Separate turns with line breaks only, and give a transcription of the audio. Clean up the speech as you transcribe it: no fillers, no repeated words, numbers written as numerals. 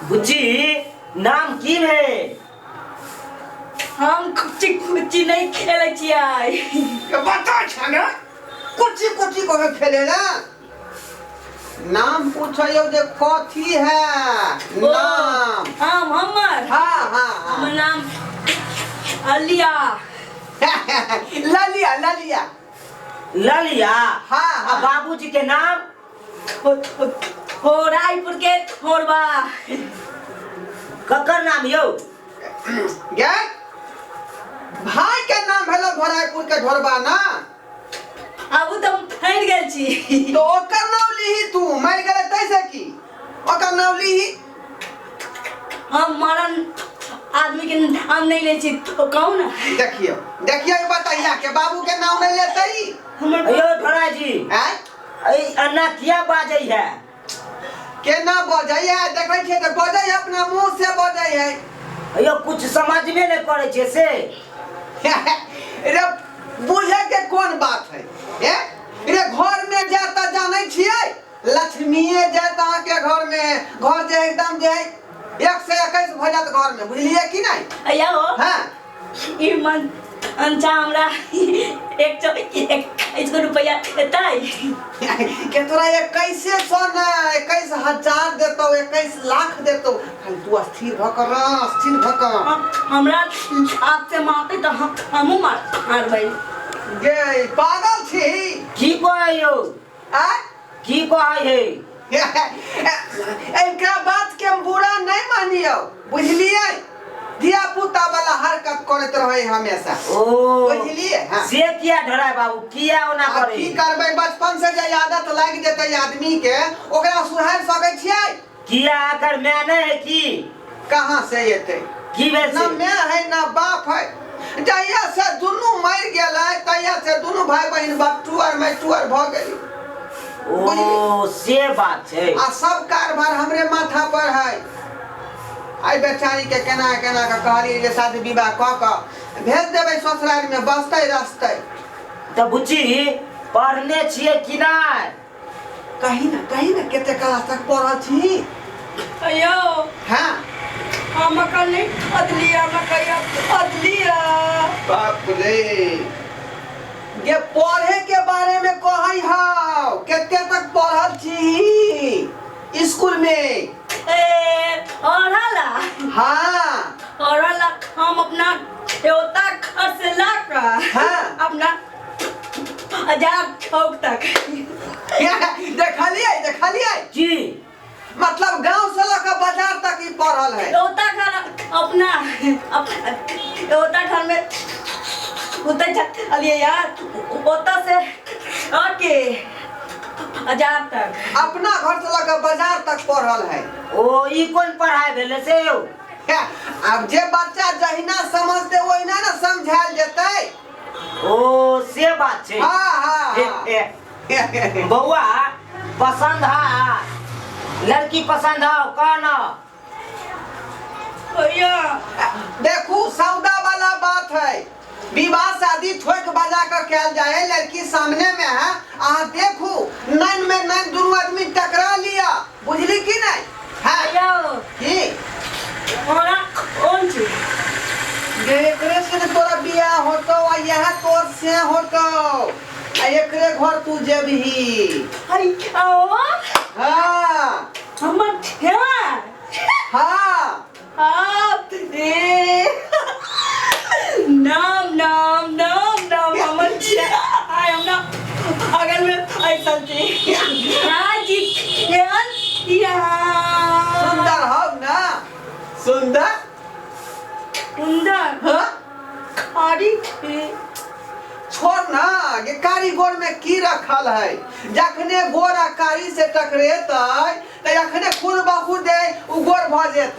बुच्ची, नाम की भेल?
हम कुच्ची कुच्ची नहीं खेले छियै।
के बता छै ने, कुची कुची कहे खेले ना। नाम पूछियो जे कथी है नाम।
हम हमर
हाँ हाँ हाँ।
हमर नाम अलिया।
ललिया ललिया।
ललिया?
हाँ,
आ
हाँ।
बाबूजी के नाम?
हो रायपुर के थोड़बा।
ककर नाम यौ?
गे भाई के नाम भेलो भरायपुर के ढोरबा ना।
आबू तऽ हम फैल गेल छी।
तो ओकर नाम लीही, तू मरि गेलै तैसे की ओकर नाम लीही।
हम मरन आदमी के नाम नहीं ले छी तो कहू ना।
देखियो देखियो, ई बताइया के बाबू के नाम नहीं लेतै।
हमर
यौ ढोरा जी,
आँय?
ऐ अन्ना किया बाजै है?
केना बजै है? देखै छियै तऽ बजै है, अपना मुंह से बजै है।
यौ कुछ समझबे नहि करै छै से।
रे बुझे के कोन बात है? ए रे घर में जाता जानै छियै, लक्ष्मीए जात अहाँके घर में, घर जे एकदम जे है 1 से 21 भऽ जात घर में, बुझलियै कि नहीं?
अया हो।
हाँ।
ई मन अंचा हमरा 121 रुपया देतै।
के तोरा 2100 ने 21,000 देतौ, 21 लाख देतौ, खाली तू स्थिर भऽ कऽ रह, स्थिर भऽ कऽ।
हमरा हाथ से मारतै तऽ हमहूँ मारबै।
गे पागल छी?
की कहै यौ?
आँय?
की कहै है?
एकरा बात के हम बुरा नहीं मानियो, बुझलियै? धिया पुता वाला हरकत करैत रहे हमेशा।
ओ।
बुझलियै? हाँ।
से किया ढोरा बाबू, किया ओना
आ
करै?
की करबै, बचपन से जे आदत लागि जेतै आदमी के, ओकरा सुधारि सकै छियै?
किया, एकर माय नहि है की?
कहाँ से एतै?
की भेल
ना
से?
माय है ना बाप है। जहिया से दुनू मरि गेलै तहिया से दुनू भाई बहिन बट्टू आर मैटू आर भऽ गेली।
ओ, से बात छै।
आ सब कारभार हमरे माथा पर है। आइ बेचारी के केना केना के कहलियै जे शादी विवाह कऽ कऽ भेज देबै, ससुराल में बसतै रसतै।
तऽ बुच्ची, पढ़ने छियै कि नहि?
कही ना, कही ना, कते क्लास तक पढ़ल छी?
अयो।
हाँ।
हम अखन नहीं पढ़लिया, हम कहिया पढ़लिया।
बाप रे, गे पढ़े के बारे में कहै हौ, कते तक पढ़ल छी स्कूल में?
ए पढ़ला?
हाँ।
पढ़ला हम अपना एओता घर से ला कर अपना हजार चौक तक।
देखलियै देखलियै?
की?
मतलब गांव से लऽ कऽ बाजार तक ई पढ़ल है।
एओता घर अपना एओता घर में उतर चलिए यार, ओता से आके हजार तक।
अपना घर से लऽ कऽ बाजार तक पढ़ल है।
ओ, ई कोन पढ़ाइ भेलै से यौ?
आब जे बच्चा जहिना समझते ओहिना ने समझायल जेतै।
ओ, से बात छै।
हाँ।
ए,
हाँ।
ए, बौआ, पसंद है लड़की? पसंद है कह न।
भैया।
देखू, सौदा वाला बात है। विवाह शादी ठोक बजा कर कैल जाए है। लड़की सामने में है, अहाँ देखू, नैन में नैन दुनू आदमी टकरा लिया, बुझली कि नहीं? है।
भैया।
की?
हमरा कौन छी?
गे एकरे से ने तोरा बियाह होतो आ यह तोर से होतो आ एकरे घर तू जेबही।
अरे आओ।
हाँ।
हमर ठेवा?
हाँ।
आप रे, नाम नाम नाम नाम हमर आय हमरा बगल में ऐसा छी। हाँ जी, केहन यहाँ?
सुंदर हो ना, सुंदर?
सुंदर।
हाँ।
खारी छी।
छोड़ ना, ये कारी गोर में की रखल है? जखने गोर आ कारी से टकरेतै तऽ अखने खुद ब खुद उ गोर भऽ जेतै।